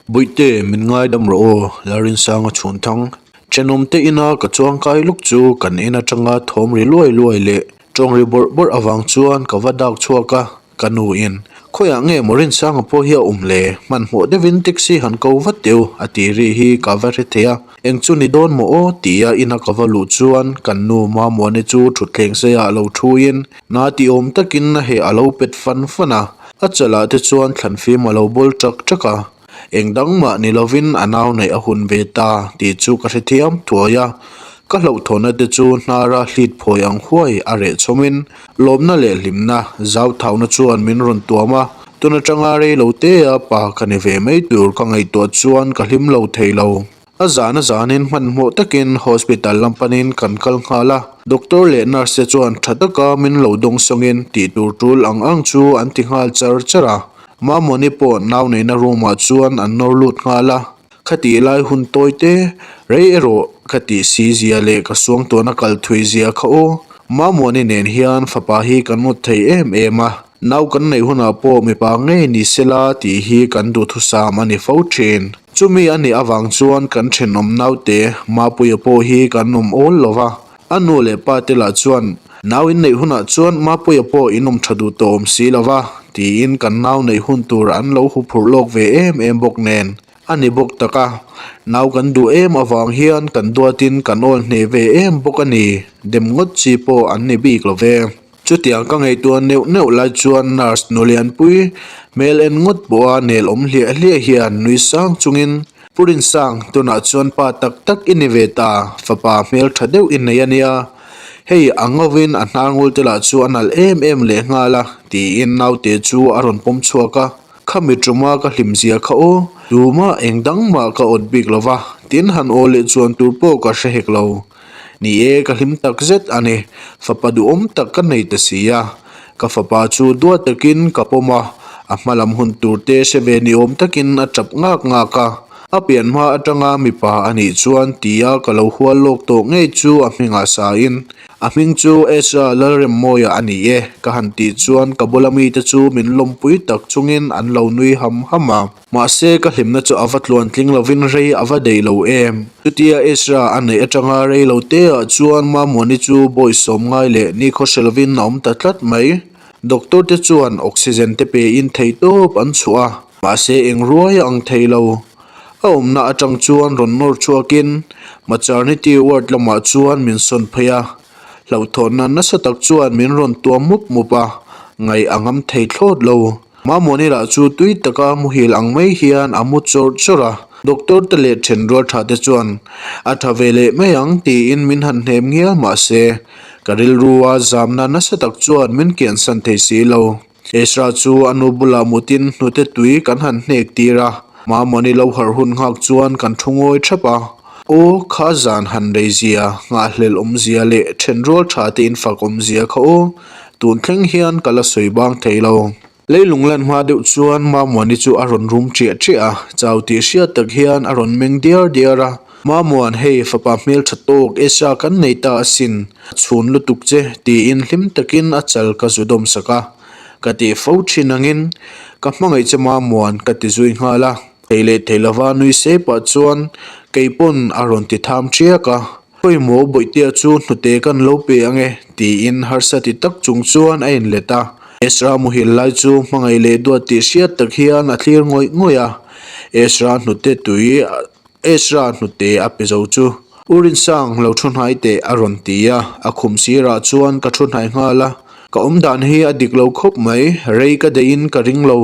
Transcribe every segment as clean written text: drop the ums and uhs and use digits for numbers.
Bawihte, min ngaidam rawh aw, Larinsanga chhun thang. Thenawmte ina ka chuangkai luk chu kan in atanga thawm ri luai luai leh tawng ri bawrh bawrh avang chuan ka va dak chhuak a, ka nu in, Khawiah nge maw Rinsanga pawh hi a awm le? Hmanhmawh deuhin taxi han ko vat teh u, a tih ri hi ka va hre thei a, eng chu ni dawn maw aw? tia ina ka va luh chuan kan nu Mamuani chu thutthleng seiah lo thuin na ti awm takin a heh a lo pet fan fan a, a chalah te chuan thlanfim a lo bawl ṭak ṭak a. Eng dang mah ni lovin a nau neih a hun ve ta tih chu ka hrethiam thuai a, ka hlauhthawhna te chu hnara hlit phawi ang huai a reh chhawmin lawmna leh hlimna zauthauna chuan min rawn tuam a, tun atanga rei lo te a pa ka ni ve mai tur ka ngaihtuah chuan ka hlim lo thei lo. A zan a zanin hmanhmawh takin hospital lam panin kan kal nghal a, doctor leh nurse te chuan tha taka min lo dawng sawngin tih tur tul ang ang chu an ti nghal char char a, Mamawni pawh nau neihna room ah chuan an nawr lut nghal a, khatih lai hun tawi te rei erawh ka tih si zia leh ka suangtuahna kal thui zia kha aw, Mamawni nen hian fapa hi kan ngawt thei em em a, nau kan neih hunah pawh mipa ngei ni sela tih hi kan duhthusam a ni fo thin. Chumi a nih avang chuan kan thenawm naute Mapuia pawh hi kan awm awl lo va, a nu leh pa te lah chuan, Nau in neih hunah chuan Mapuia pawh in awm tha duh tawh awm si lo va, tiin kan nau neih hun tur an lo huphurh lawk ve em em bawk nen a ni bawk tak a. Nau kan duh em avang hian kan duatin kan awl hneh ve em bawk a ni, dem ngawt chi pawh an ni bik lo ve. Chutiang ka ngaihtuah neuh neuh lai chuan nurse nu Lianpui hmel en ngawt pawha nel awm hliah hliah hian nui sang chungin, Pu Rinsang, tunah chuan pa tak tak i ni ve ta, fapa hmel tha deuh i nei a nia. Hei, a ngovin a hnar ngul te lah chu a nalh em em leh nghal a, tiin naute chu a rawn pawm chhuak a. Khami tuma ka hlim zia kha aw, tumah eng dang mah ka awt bik lo va, tin han aw leh chuan tur pawh ka hre hek lo. Ni e, ka hlim tak zet a ni. Fapa duhawm tak ka nei ta si a. Ka fapa chu duat takin ka pawm a, a hma lam hun tur te hre ve ni awm takin a tap ngak ngak a. A pian hma atanga mipa a nih chuan tia ka lo hual lawk tawh ngei chu a hmingah sain, A hming chu Ezra Lalremmawia a ni e, ka han tih chuan ka bula mite chu min lawmpui tak chungin an lo nui ham ham a. Mahse, ka hlimna chu a va tluan tling lovin rei a va deih lo em. Chutia Ezra a neih atanga rei lo teah chuan Mamuani chu bawisawm ngai leh nikhaw hre lovin a awm ta tlat mai. Doctor te chuan oxygen te pein theihtawp an chhuah a, mahse eng ruai a ang thei lo. A awmna atang chuan rawn nawr chhuakin maternity ward lamah chuan min sawn phei a. Hlauhthawnna nasa tak chuan min rawn tuam mup mup a, ngaih a ngam thei thlawt lo. Mamawni lah chu tui taka muhil ang mai hian a mu chawrh chawrh a, doctor te leh thenrual tha te chuan a tha ve leh mai ang tiin min han hnem ngial mah se, ka rilrua zamna nasa tak chuan min kiansan thei si lo. Ezra chu a nu bulah mutin hnute tui kan han hnek tir a, Mamawni lo harh hun nghak chuan kan thu ngawi thap a. Aw, kha zan han rei zia, nghahhlelh awmzia leh thenrual tha te infak awmzia kha aw, tun thleng hian ka la sawi bang thei lo. Leilung lan hma deuh chuan Mamuani chu a rawn rum ṭiah ṭiah a, chau tih hriat tak hian a rawn meng diar diar a. Mamuan, hei fapa hmelṭha tawk Esa kan nei ta asin, a chhun lutuk che, tiin hlim takin a chal ka zu dawm sak a. Ka tih fo ṭhin angin, Ka hmangaih che Mamuan, ka ti zui nghal a. Thei leh thei lova nui sei pah chuan keipawn a rawn ti tham ṭiak a. Pawimawh Bawihtea chu hnute kan lo pe ang e, tiin harsa ti tak chung chuan a inlet a. Ezra muhil lai chu hmangaih leh duat tih hriat tak hian a thlir ngawih ngawih a. Ezra hnute tui Ezra hnute a pe zo chu, U Rinsang, lo thu hnai teh, a rawn ti a. A khum sirah chuan ka thu hnai nghal a. Ka awm dan hi a dik lo khawp mai, rei ka deihin ka ring lo.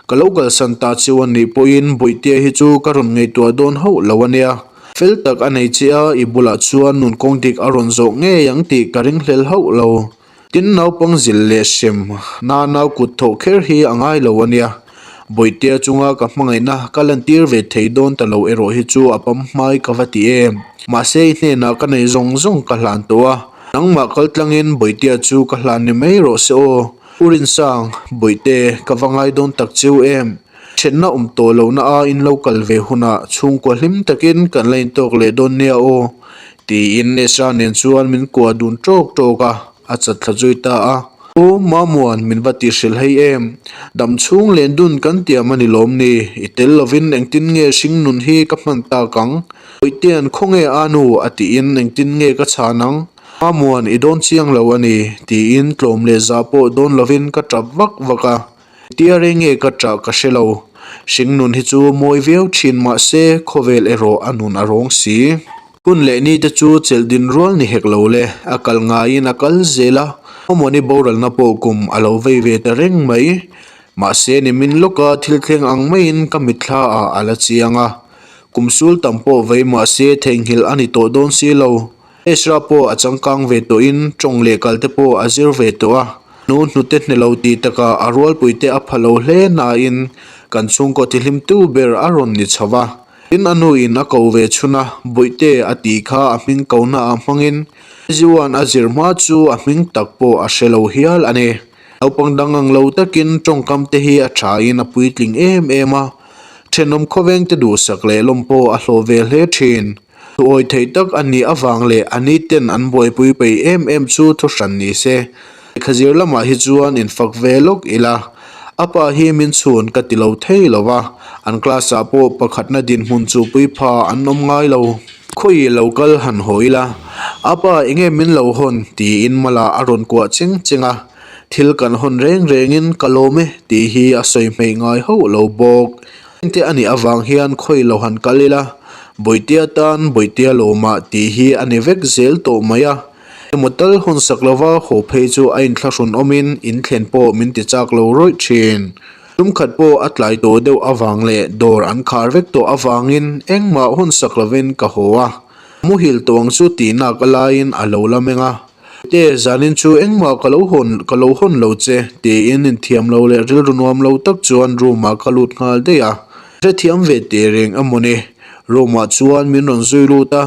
Ka lo kalsan ta chiu a nih pawhin Bawihtea hi chu ka rawn ngaihtuah dawn hauh lo a nia. Fel tak a nei che a, i bulah chuan nun kawng dik a rawn zawh ngei ang tih ka ringhlel hauh lo. Tin, naupang zil leh hrem na nau kut thawh kher hi a ngai lo a nia. Bawihtea chunga ka hmangaihna ka lantir ve thei dawn ta lo erawh hi chu a pam hmai ka va ti em. Mahse, i hnenah ka nei zawng zawng ka hlan tawh a, nangmah kal tlangin Bawihtea chu ka hlan ni mai rawh se aw. U Rinsang, Bawihte, ka va ngai dawn tak cheu em. Thenna awm tawh lohna a in lo kal ve hunah chhungkua hlim takin kan la intawk leh dawn nia aw, tiin Ezra nen chuan min kuah dun tawk tawk a, a chat thla zui ta a. U Mamuan, min va tih hrilh hei em? Dam chhung len dun kan tiam a ni lawm ni? I tel lovin engtin nge hring nun hi ka hman tak ang? Bawihtian khawnge a nu? a tiin engtin nge ka chhan ang? Mamuan, i dawn chiang lo a ni, tiin tlawm leh zah pawh dawn lovin ka tap vak vak a. Tia rei nge ka ṭah ka hre lo. Hring nun hi chu mawi viau ṭhin mah se khawvel erawh a nun a rawng si. Hun leh ni te chu chelh din rual ni hek lo le, a kal ngaiin a kal zel a, Awmawni boralna pawh kum a lo vei ve ta reng mai. Mahse nimin lawka thil thleng ang maiin ka mitthla ah a la chiang a, kum sul tam pawh vei mahse theihnghilh a ni tawh dawn si lo. Ezra pawh a changkang ve tawhin tawng leh kal te pawh a zir ve tawh a, nu hnute hne lo tih takah a rualpui te a pha lo hle nain kan chhungkaw tihlimtu ber a rawn ni chho va. Tin a nu in a ko ve chhun a, Bawihte a tih kha a hming kohna ah hmangin Ziuan a zir hma chu a hming tak pawh a hre lo hial a ni. Naupang dang ang lo takin tawngkam te hi a tha in a puitling em em a, thenawm khawveng te duhsak leh lawm pawh a hlawh ve hle thin. Thuawi theih tak a nih avang leh a ni ten an buaipui peih em em chu thu hran ni se. Lehkha zir lamah hi chuan infak ve lawk ila, a pa hi min chhun ka ti lo thei lo va, an class ah pawh pakhatna dinhmun chuhpui pha an awm ngai lo. Khawi lo kal han haw ila, a pa enge min lo hawn tiin mala a rawn kuah cheng cheng a, thil kan hawn reng rengin ka lawm e tih hi a sawi hmeih ngai hauh lo bawk. Engte a nih avang hian khawi lo han kal ila, Bawihtea tan Bawihtea lawmah tih hi a ni vek zel tawh mai a. Emaw tal hawn sak lova haw phei chu a inthlahrun awmin in thlen pawh min ti chak lo rawih thin. Tum khat pawh a tlai tawh deuh avang leh dawr an khar vek tawh avangin engmah hawn sak lovin ka haw a. Muhil tawh ang chu tih nak a laiin a lo la meng a. Te, zanin chu engmah ka lo hawn ka lo hawn lo che, tiin inthiam lo leh rilru nuam lo tak chuan room ah ka lut nghal daih a. Hrethiam ve teh reng a mawni. Room ah chuan min rawn zui lut a.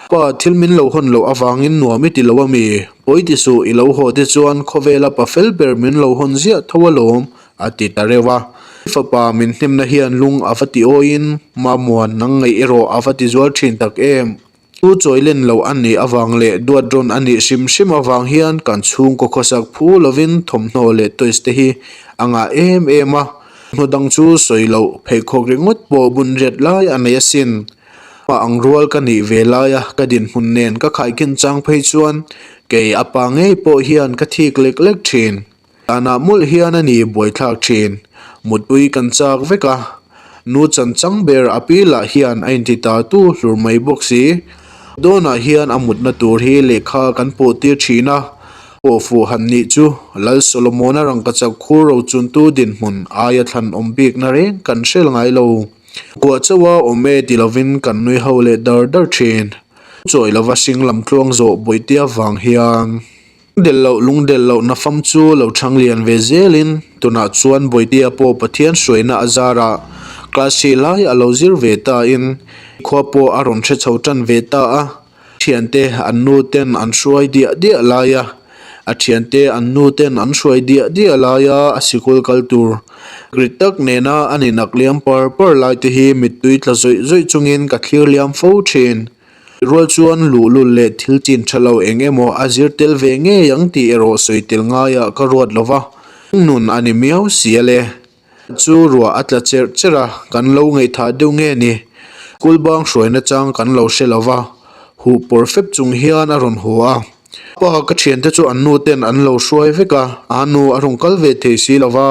Pa, thil min lo hawn loh avangin nuam i ti lo a mi? Pawi ti suh, i lo haw te chuan khawvela pa fel ber min lo hawn ziah tho alawm, a ti ta reuh a. I fapa min hnemna hian lung a va ti awiin, Mamuan, nang ngaih erawh a va ti zual thin tak em? Chu chawi len loh a nih avang leh duat rawn a nih hrim hrim avang hian kan chhungkaw khawsak phu lovin thawmhnaw leh toys te hi a ngah em em a, hnaw dang chu sawi loh pheikhawk ringawt pawh bun riat lai a nei asin. Amah ang rual ka nih ve laia ka dinhmun nen ka khaikhin chang phei chuan kei a pa ngei pawh hian ka thik lek lek thin. Danah mawlh hian a ni buaithlak thin. Mutpui kan chak vek a, nu chan chang ber a pi lah hian a inti ta tu hlur mai bawk si. Dawnah hian a mutna tur hi lehkha kan pawh tir thin a, pawh fuh han nih chu Lal Solomona rangkachak khur rochuntu dinhmun aia thlan awm bikna reng kan hrel ngai lo. Kuah chauh a awm e ti lovin kan nui ho leh dar dar thin. Chawi lova hring lam tluang zawh Bawihtea vang hian. Lungdelh loh lungdelh loh nafam chu lo chhang lian ve zelin tunah chuan Bawihtea pawh Pathian hruaina a zarah class hri lai a lo zir ve ta in khua pawh a rawn hre chho tan ve ta a, thiante an nu ten an hruai diah diah lai a, a thiante an nu ten an hruai diah diah lai a a sikul kal tur rit tak nena a ninak liam par par lai te hi mittui tla zawih zawih chungin ka thlir liam fo thin. Rual chuan luhlul leh thil chin tha lo eng emaw a zir tel ve ngei ang tih erawh sawi tel ngaiah ka ruat lo va, nun a ni miau si a le. Chu ruah a tla cherh cherh a, kan lo ngaihthah deuh nge ni? School bang hruaina chang kan lo hre lo va, huh pawr fep chung hian a rawn haw a. Pa ka thiante chu an nu ten an lo hruai vek a, a nu a rawn kal ve thei si lo va,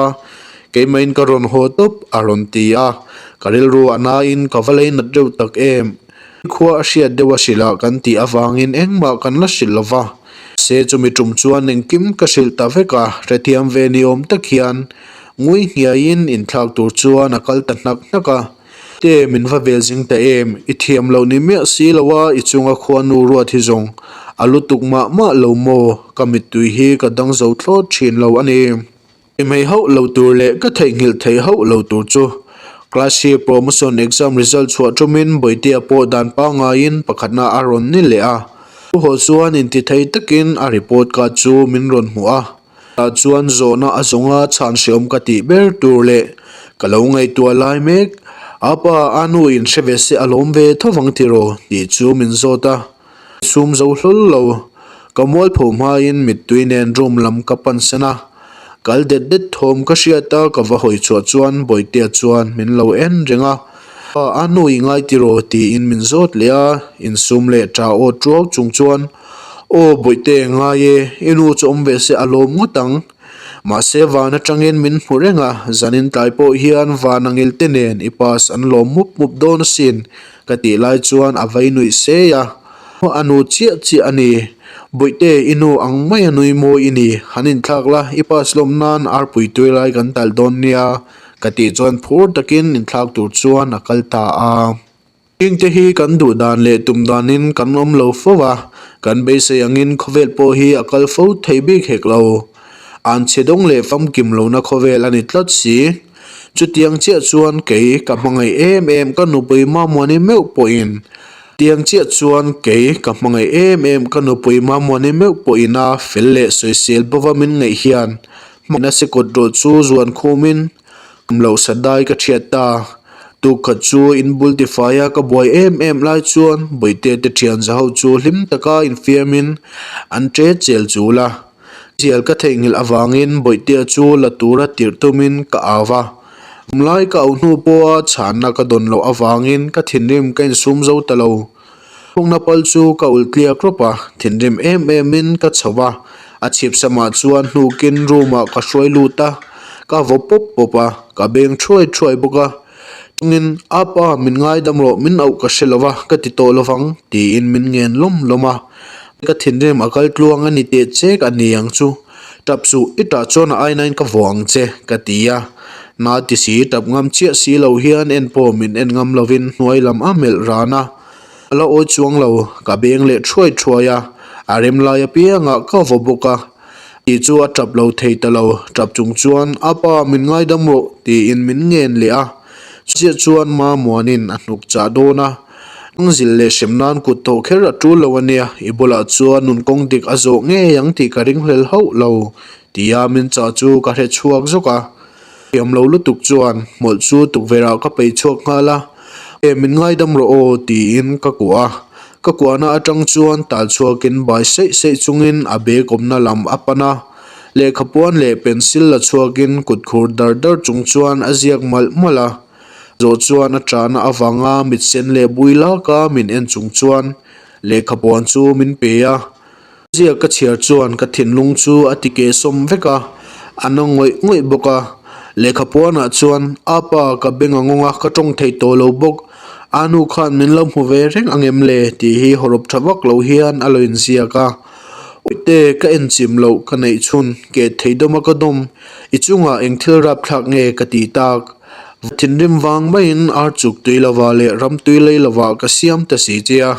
keimahin ka rawn haw tawp a rawn ti a, ka rilru a nain ka va leinat reuh tak em. Khua a hriat deuh a hrilh ah kan tih avangin engmah kan la hrilh lo va, se chumi tum chuan engkim ka hrilh ta vek a, hrethiam ve ni awm tak hian ngui hniaiin inthlak tur chuan a kal ta hnak hnak a. Te min va vel zing ta em, i thiam loh ni miah si lo a, i chunga khuanu ruat hi zawng a lutuk mah mah lo maw, ka mittui hi ka dang zo thlawt thin lo a ni. I hmei hauh lo tur leh ka theihnghilh theih hauh lo tur chu Class hi promotion exam result chhuah tumin Bawihtea pawh dan pangaiin pakhatna a rawn ni leh a, thu haw chuan intithei takin a report card chu min rawn hmuh a. Tah chuan zawhna a zawnga chhan hreawm ka tih ber tur leh ka lo ngaihtuah lai mek, A pa, a nu in hre ve se a lawm ve tho vang tiraw? tih chu min zawt a, sum zo hlawl lo. Ka mualpho hmain mittui nen room lam ka pan san a. Kal det det thawm ka hriat a, ka va hawi chhuah chuan Bawihtea chuan min lo en reng a. Pa, a nu i ngai tiraw? tiin min zawt leh a, insum leh ṭah aw ṭuau chung chuan, Aw Bawihte, ngai e, i nu chu awm ve se a lawm ngawt ang. Mahse van aṭangin min hmu reng a, zanin tlai pawh hian van angil te nen i pass an lawm mup mup dawn asin, ka tih lai chuan a vei nuih sei a. A nu chiah chiah a ni. Bawihte, i nu ang mai a nui mawi i ni. Han inthlak la, i pass lawm nan arpui tui lai kan talh dawn nia, ka tih chuan phur takin inthlak tur chuan a kal ta a. Hengte hi kan duh dan leh tum danin kan awm lo fo a, kan beisei angin khawvel pawh hi a kal fo thei bik hek lo. An chhe dawng leh famkim lohna khawvel a ni tlat si. Chutiang chiah chuan kei ka hmangaih em em ka nupui Mamuani meuh pawhin Tiang chiah chuan kei ka hmangaih em em ka nupui Mamuani meuh pawhin a fel leh sawisel bova min ngaih hian hmangaihna sikawt rawh chu zuan khumin kum loh sadai ka thiat ta. Tukkhat chu in bul tifaia ka buai em em lai chuan Bawihte te thian za ho chu hlim taka infiamin an che chel chul a. Zial ka theihnghilh avangin Bawihtea chu la tura tirh tumin ka au va. Kum lai ka auh hnu pawha chhanna ka dawn loh avangin ka thinrim ka insum zo ta lo. Phungna pal chu ka ulh tliak rawp a, thinrim em emin ka chho va. A chhip samah chuan hnukin room ah ka hruai lut a, ka vaw pawp pawp a, ka beng thuai thuai bawk a. Chungin, Apa, min ngaidam rawh, min auh ka hre lo va, ka ti tawh lovang, tiin min ngen lawm lawm a. Ka thinrim a kal tluang a ni teh chek a ni ang chu. Tap suh, i tah chuan a ainain ka vuah ang che, ka ti a. Na ti si, tap ngam chiah si lo hian en pawh min en ngam lovin hnuai lam a melh ran a. A la awi chuang lo, ka beng leh thuai thuai a, a rem lai apiangah ka vaw bawk a. Tih chu a tap lo thei ta lo, tap chung chuan, A pa, min ngaidam rawh, tiin min ngen leh a. Chiah chuan Mamuanin a hnuk chah dawn a. Ang zil leh hrem nan kut tawh kher a tul lo a nia, i bulah chuan nun kawng dik a zawh ngei ang tih ka ringhlel hauh lo, tia min chah chu ka hre chhuak zawk a. Thiam lo lutuk chuan hmawlh chu tukverh ah ka peih chhuak nghal a, E min ngaidam rawh aw tiin ka kuah a. Ka kuahna atang chuan tal chhuakin bai seih seih chungin a bag awmna lam a pan a. Lehkha puan leh pencil la chhuakin kut khur dar dar chung chuan a ziak malh malh a. Zawh chuan a ṭahna avanga mit sen leh bui laka min en chung chuan lehkha puan chu min pe a. Ziak ka chhiar chuan ka thinlung chu a ti keh sawm vek a, a na ngawih ngawih bawk a. Lehkha puanah chuan, Apa, ka beng a ngawng a, ka tawng thei tawh lo bawk. A nu khan min lo hmu ve reng ang em le? tih hi hawrawp tha vak lo hian a lo inziak a. Awihte, ka enchim loh ka neih chhun, keh thei dawma ka dawm, i chungah eng thil rapthlak nge ka tih tak? Thinrim vang maiin ar chuk tui lova leh ram tui lei lova ka siam ta si che a.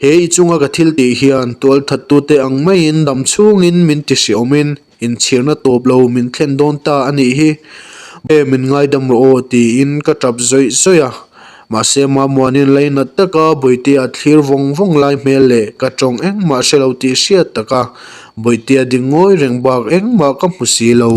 He i chunga ka thil tih hian tual thattute ang maiin dam chhungin min ti hriawmin inchhirna tawp lo min thlen dawn ta a nih hi. E min ngaidam rawh aw tiin ka tap zawih zawih a. Mahse Mamuanin leinat taka Bawihtea thlir vawng vawng lai hmel leh ka tawng engmah hre lo tih hriat taka Bawihtea ding ngawi reng bak engmah ka hmu si lo.